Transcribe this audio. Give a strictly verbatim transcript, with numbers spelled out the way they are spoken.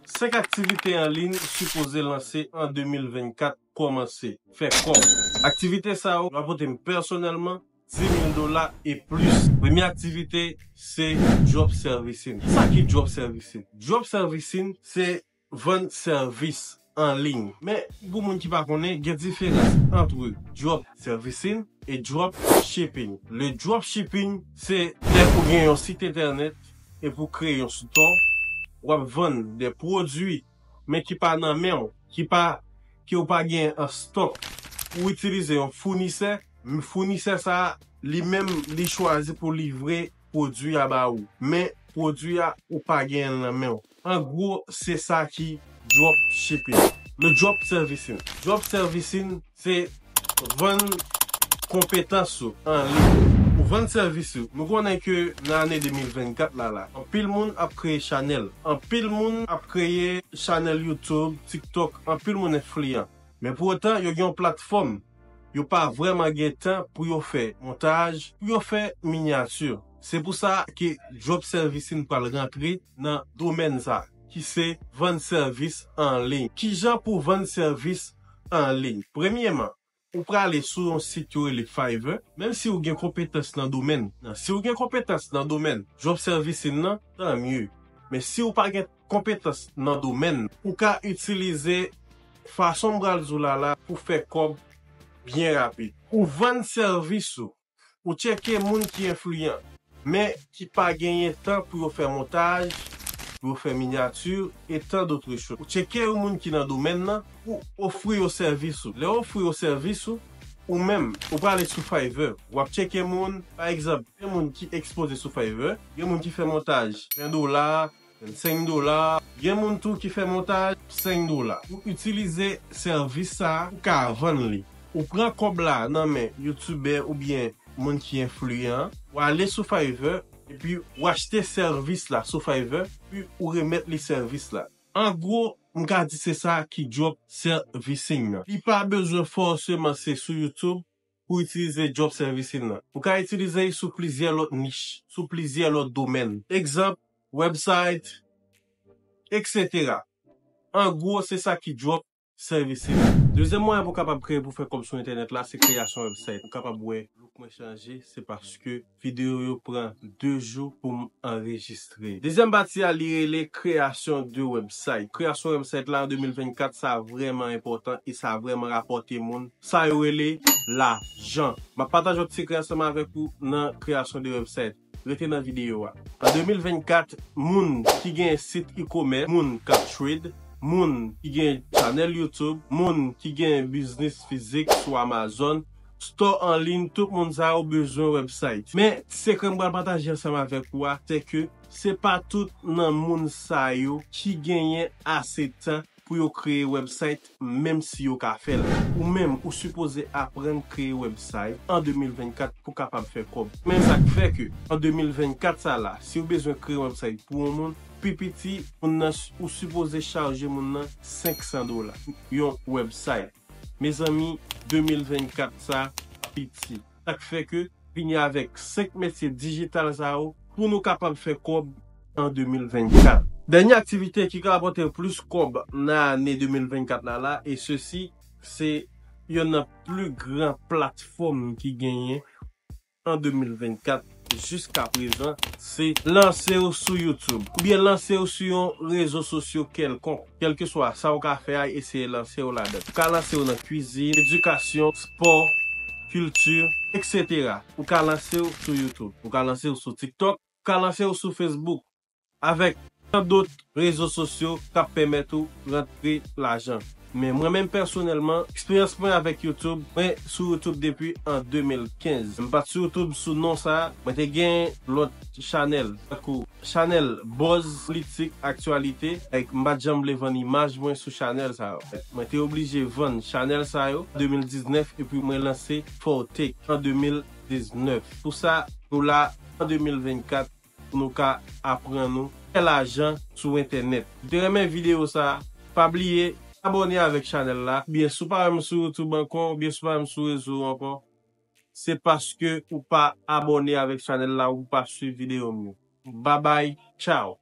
Senk aktivite an liy sipoze lanse an de mil vennkat, kòmanse fè kòb. Aktivite sa yo rapòte m pèsonèlman dis mil dola e plis. Premye aktivite se drop servicing. Sa ki drop servicing? Drop servicing se vann sèvis an liy. Men, pou moun ki pa konnen, gen diferans ant drop servicing e drop shipping. Le drop shipping, se lè ou gen yon sit entènèt epi w kreye yon store, w ap vann de pwodui, men ki pa nan men w, ki pa, ke w pa gen an stòk. Ou itilize yon founisè, men founisè sa a, li menm, li chwazi pou livre pwodui a ba ou. Men, pwodui a, ou pa gen l nan men w. An gwo, se sa ki drop shipping. Le drop servicing. Drop servicing, se vann konpetans ou an liy. Ou vann sèvis ou. Nou konnen ke nan ane de mil vennkat la, la, anpil moun ap kreye chanèl. Anpil moun ap kreye chanèl YouTube, TikTok. Anpil moun enfliyan. Men pou otan, yo gen yon platfòm. Yo pa vrèman gen tan pou yo fè montaj, pou yo fè minyati. Se pou sa ke drop servicing pral rantre nan domèn sa, ki se vann sèvis an liy. Kijan pou vann sèvis an liy? Premyèman, ou prale sou yon sit yo rele Fiverr, menm si ou gen konpetans nan domèn nan. Si ou gen konpetans nan domèn drop servicing nan, tan mye. Men si ou pa gen konpetans nan domèn, ou ka itilize fason m pral di w la la pou fè kòb byen rapid. Ou vann sèvis ou. Ou tcheke moun ki enfliyan, men ki pa genyen tan pou yo fè montaj, pou yo fè minyati, e tan dotre choz. Ou tcheke yon moun ki nan domèn nan, ou ofri yo sèvis ou. Lè w ofri yo sèvis ou, ou menm, ou prale sou Fiverr. W ap tcheke moun, pa egzanp, gen moun ki ekspoze sou Fiverr, gen moun ki fè montaj ven dola, vennsenk dola. Gen moun tou ki fè montaj senk dola. Ou itilize sèvis sa a, ou ka vann li. Ou pran kòb la nan men youtubè oubyen moun ki enfliyan, ou ale sou Fiverr, epi ou achte sèvis la sou Fiverr, epi ou remèt li sèvis la. An gwo, m ka di se sa ki drop servicing nan. Li pa bezwen fòseman se sou YouTube pou itilize drop servicing nan. Ou ka itilize l sou plizyè lòt nich, sou plizyè lòt domèn. Egzanp, website, etsetera. An gwo, se sa ki drop servicing. Dezyèm mwayen pou w kapab kreye pou fè kòb sou entènèt la, se kreyasyon website. Ou kapab wè look mwen chanje, se paske videyo yo pran de jou pou m anrejistre. Dezyèm pati a, li rele kreyasyon de website. Kreyasyon website la an de mil vennkat, sa vrèman enpòtan e sa vrèman rapòte moun. Sa yo rele lajan. M ap pataje yon ti sekrè ansanm avèk ou nan kreyasyon de website. Rete nan videyo a. An de mil vennkat, moun ki gen sit e-commerce, moun k ap trade, moun ki gen chanèl YouTube, moun ki gen biznis fizik sou Amazon, store an liy, tout moun sa yo bezwen website. Men, ti sekrè m pral pataje ansanm avèk ou a, se ke se pa tout nan moun sa yo ki genyen ase tan pou yo kreye website, menm si yo ka fè l. Ou menm, ou sipoze aprann kreye website an de mil vennkat pou kapab fè kòb. Men sa k fè ke an de mil vennkat sa la, si w bezwen kreye yon website pou yon moun, pi piti, moun nan, ou sipoze chaje moun nan senk san dola yon website. Mezanmi, de mil vennkat sa piti. Sa k fè ke vini avèk senk metye dijital sa yo pou nou kapab fè kòb an de mil vennkat. Dènye aktivite ki ka rapòte plis kòb nan ane de mil vennkat la la, e sesi se yonn nan pli gran platfòm ki genyen an de mil vennkat jiska prezan, se lanse w sou YouTube oubyen lanse w sou yon rezo sosyo kèlkonk. Kèlkeswa sa w ka fè a, eseye lanse w ladan. Ou ka lanse w nan kwizin, edikasyon, spò, kilti, etsetera. Ou ka lanse w sou YouTube, ou ka lanse w sou TikTok, ou ka lanse w sou Facebook, avèk tan dòt rezo sosyo k ap pèmèt ou rantre lajan. Men mwen menm pèsonèlman, eksperyans mwen avèk YouTube, mwen sou YouTube depi an de mil kenz. M pa t sou YouTube sou non sa a, mwen te gen lòt chanèl, tankou chanèl Buzz Politik Aktyalite, like, m pa t janm vle vann imaj mwen sou chanèl sa yo. Mwen te oblije vann chanèl sa yo an de mil diznèf, epi mwen lanse Fortech an de mil diznèf. Pou sa, nou la an de mil vennkat, pou nou ka aprann ou fè lajan sou entènèt. Si w te renmen videyo sa a, pa bliye abòne avèk chanèl la, oubyen si w pa wè m sou YouTube ankò, oubyen si w pa wè m sou rezo ankò, se paske ou pa abòne avèk chanèl la, ou pa swiv videyo m yo. Babay, tchaw!